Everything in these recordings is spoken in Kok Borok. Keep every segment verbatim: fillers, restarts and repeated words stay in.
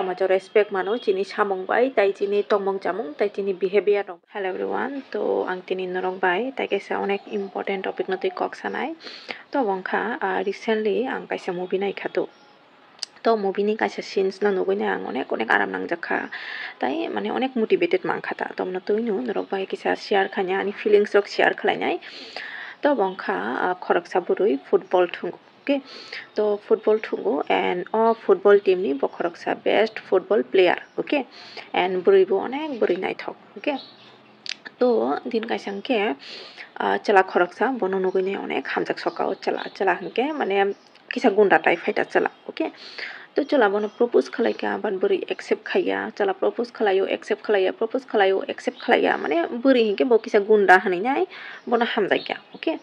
Majo respect mano chini samung bai, tai chini tongmung chamung, tai chini behavior rok. Hello everyone, to ang tini norok bai tai kaisa onek important topic no twi kok sanai. To wngkha, ah, recently ang kaisa movie naikha to. To movie ni kaisa scenes no nugwi nai ang onek onek aram nangjak kha. Tai mane onek motivated mankha ta. To mano twi no norok bai kisa share khainai, ani feelings rok share khlainai. To wngkha, ah, khoroksa bwrwi football thwng Okay, to football thungo and o football team ni bo khoroksa best football player, okay, and bwrwi bo onek bwrwi naithok, okay. To din kaisa hwnkhe, ah, chwla khoroksa bono nugwi nai onek hamjak soka o chwla, chwla hwnkhe mane kisa gunda type hai ta chwla, okay. To chwla bono propose khlai kha, but bwrwi accept khaiya, chwla propose khlaio, accept khlaiya, propose khlaio, accept khlaiya, mane bwrwi hwnkhe bo kisa gunda hwnwi nai bono hamjakya, okay.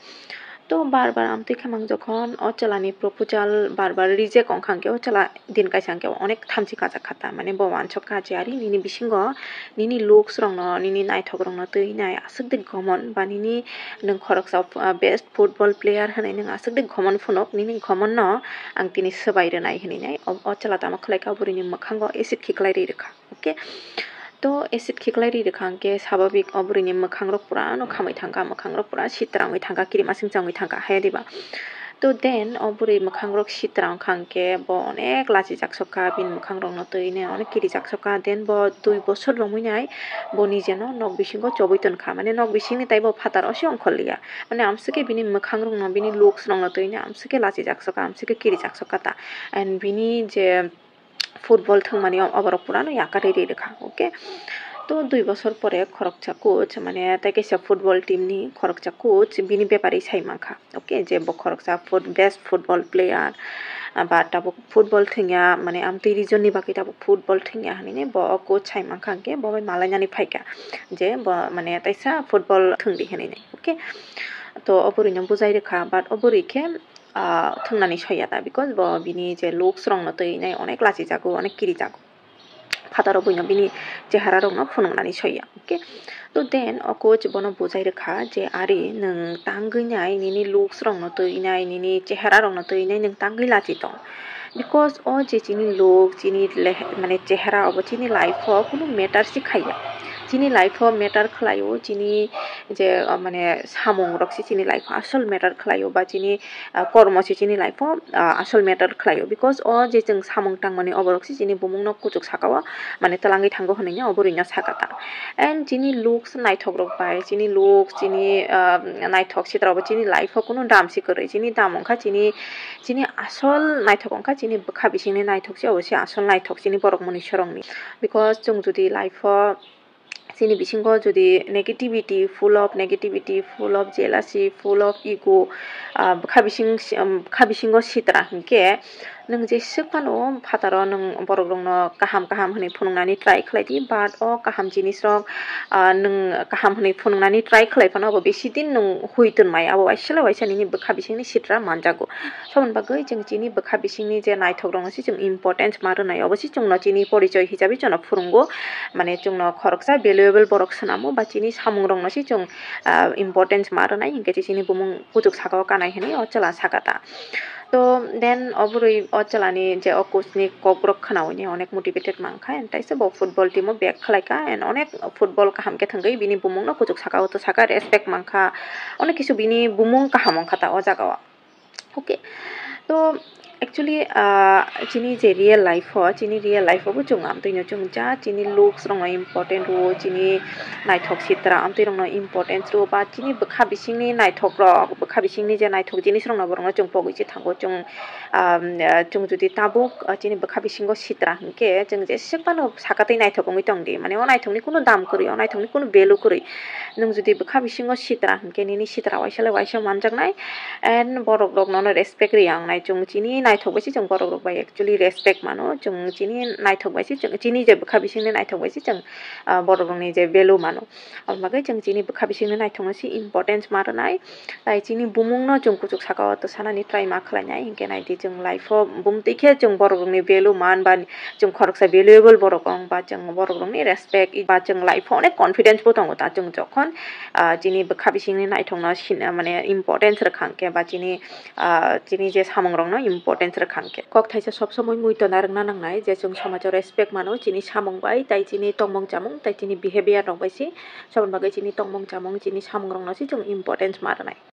To bar bar amtwi khamang jokhon o chwlani proposal bar bar reject wngkha hwnkhe o chwla din kaisa hwnkhe onek thamchi kajak kha ta, mane bo uansuk kha je ari nini bisingo nini looks rokno, nini naithok rokno twi nai aswk de gomon ba nini nwng khoroksa, ah, best football player hwnwi nwng aswk de gomon phunuk, nini gomonno ang tini swbai rwnai hwnwi nai o, o chwla tamo khlai kha bwrwini mwkhango acid khiklai rwi rwkha. Okay, to acid khiklai ri rwkha hwnkhe sababik o bwrwini mwkhangrok pura no khamwi thangkha, mwkhangrok pura sitrangwi thangkha, kirimasing changwi thangkha, haya diba? To then o bwrwi mwkhangrok sitrang wngkha hwnkhe bo onek lachijak sokha, bini mwkhangrokno twi nai onek kirijak sokha, then bo dui bosor romwi nai bo nijeno nok bisingo chobwi tonkha, mane nok bisingni tei bo phataro se ongkhorliya, mane amswkhe bini mwkhangrokno, bini looks rokno twi nai amswkhe lachijak sokha, amswkhe kirijak sokha ta, and bini je football thwngmani o-, oborok purano yakarwi ri rwkha, okay. To dui bosor pore khoroksa coach, mane tei kaisa football team ni khoroksa coach bini bepari sai mankha, okay, je bo khoroksa foot-, best football player, ah, ba tabuk football thwngya, mane amtwi region ni bagwi tabuk football thwngya hwnwi bo o coach sai mankha, hwnkhe bo bai malainani phaikha je bo mane taisa football thwngdi hwnwi, okay. To o bwrwino bujai rwkha, but o bwrwi khe ah, thwngnani soiya ta, because bo bini je looks rokno twi nai onek lachijago, onek kirijago. Phataro buino bini chehara rokno phunuknani soiya, okay. To then o coach bono bujai rwkha je, ari nwng tangwi nai nini looks rokno twi nai, nini chehara rokno twi nai nwng tangwi lachi tong, because o je chini look, chini leh-, mane chehara obo chini life o kunu matter se khaiya. Chini life o matter khlaio, chini je, ah, mane samung rok se chini life o asol matter khlaio, ba chini ah, kormo se chini life o, ah, asol matter khlaio, because o je chwng samung tangmani oborok se chini bumung no kuchuk saka o mane twlangwi thango hwnwi no obo rwino saka ta. And chini looks naithok rok bai, chini looks, chini, ah, naithok sitra bo chini life o kunu dam se kwrwi, chini dam wngkha chini, chini asol naithok wngkha chini bwkha bisingni naithok se, obo se asol naithok chini borok mwnwi sorokni, because chwng jodi life o chini bisingo jodi negativity, full of negativity, full of jealousy, full of ego, ah, bwkha bising, um, bwkha bisingo sitra hinkhe nwng jeswk phano phataro nwng borok rokno kaham kaham hwnwi phunuknani try khlai di, but o kaham jinis rok, ah, nwng kaham hwnwi phunuknani try khlai phano abo besi din nwng hui tonmai, abo waisa le waisa nini bwkha bisingni sitra manjago. Aboni bagwi chwng chini bwkha bisingni je naithok rokno se chwng importance ma rwnai, obo se chwngno chini porichoi hisabe chwngno phwrwngo, mane chwngno khoroksa valuable borok swnamo ba chini samung rokno se chwng, ah, importance ma rwnai, hinkhe se chini bumung kuchuk saka o kanai hinwi o chwla saka ta. To then o bwrwi o chwlani je o coach ni kok rok khwnaui ni onek motivated mankha, and taisa bo football team o back khlai kha, and onek football kaham khe thwngwi bini bumung no kuchuk saka o to saka respect mankha, onek kisu bini bumung kaham wngkha ta o jaga o. Okay, to actually, ah, chini je real life o, chini real life o bo chwng amtwi no chwng ja chini looks rok no important rwo, chini naithok sitra amtwi rok no important rwo, ba chini bwkha bisingni naithok rok, bwkha bisingni je naithok jinis rok no borok no chwng pogwi se thango chwng, ah, chwng jodi tabuk, ah, chini bwkha bisingo sitra hinkhe chwng jeswk phano sakatwi naithok wngwi tong di, mane o naithok ni kunu dam kwrwi, o naithok ni kunu value kwrwi. Nwng jodi bwkha bisingo sitra hinkhe nini sitra waisa le waisa manjaknai, and borok rok nono respect rwya wngnai. Chwng chini naithok bai se chwng borok rok bai actually respect mano, chwng chini naithok bai se chwng, chini je bwkha bisingni naithok bai se chwng, ah, borok rokni je value mano. Aboni bagwi chwng chini bwkha bisingni naithokno se importance ma rwnai, tai chini bumungno chwng kuchuk saka o to sanani try ma khlainai, hinkhe naidi chwng life o bumtwi khe chwng borok rokni value man ba chwng khoroksa valuable borok wng ba chwng borok rokni respect ba chwng life o onek confidence bo tongo ta chwng jokhon, ah, chini bwkha bisingni naithokno sin-, mane importance rwkha hinkhe ba chini, ah, chini je samung rokno important importance rwkha hwnkhe. Kok thaisa sob somoi muitu narwkna nangnai je chwng somajo respect mano chini samung bai, tai chini tongmung chamung, tai chini behavior rok bai se. Saboni bagwi chini tongmung chamung, chini samung rokno se chwng importance ma rwnai.